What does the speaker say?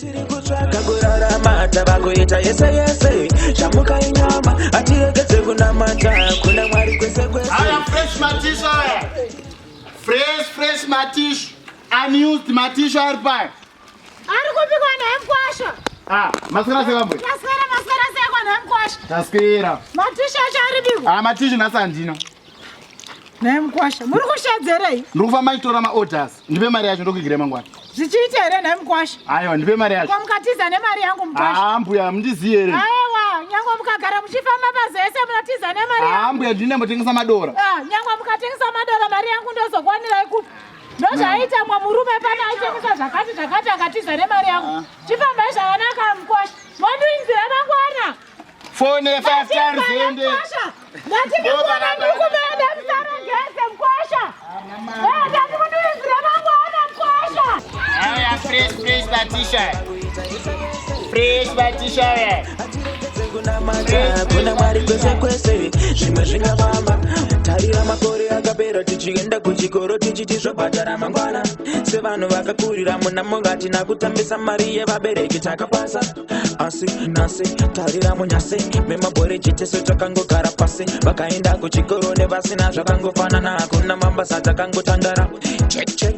Tiri kutsvaka kurarama, tava kuita yese yese. Shamuka inyama, hatiregedze kunamata kuna Mwari kwese kwese. Aya fresh matissue aya. Fresh fresh matissue. Unused matissue ari paya. Ari kupikwa naye mukwasha. Ah, maswera sei vambwe? Maswera, maswera sei kwa naye mukwasha? Taswera. Matissue acho ari biko. Ah, matissue nhasi handina. Naye mukwasha, muri kushedzerei? Ndiri kufamba ndichitora maorders. Ndipe mari yacho ndokuigira mangwana. Zvichiita here naye mukwasha? Aiwa, ndipe mari yacho. Ko mukatiza nemari yangu mukwasha? Ah, mbuya, mundiziye here? Aiwa, nyangwe mukagara muchifamba pazese munotiza nemari yangu. Ah, mbuya, ndini ndambotengesa madora. Ah, nyangwe mukatengesa madora mari yangu ndozokwanira ikupi? Ndozvaita mwa murume pano aitengesa zvakati zvakati akatiza nemari yangu. Chifambai zvakanaka mukwasha. Mondiinzira mangwana. Phone 5 times ende. Ndati mangwana ndiri kuenda musarogeze mukwasha. Ndati mundiinzira mangwana mukwasha. Aya fresh fresh matissue. Fresh matissue aya. Kunamata kuna Mwari kwese kwese, zvimwe zvingafamba. Tarira makore akapera tichienda kuchikoro tichiti zvobhadhara mangwana. Sevanhu vakakurira muna mungatina kutambisa mari yevabereki takapasa, asi nhasi tarira munyasi memabhore chiteso takangogara pasi. Vakaenda kuchikoro nevasina zvakangofanana, hakuna mabasa, takangotandara. Check check.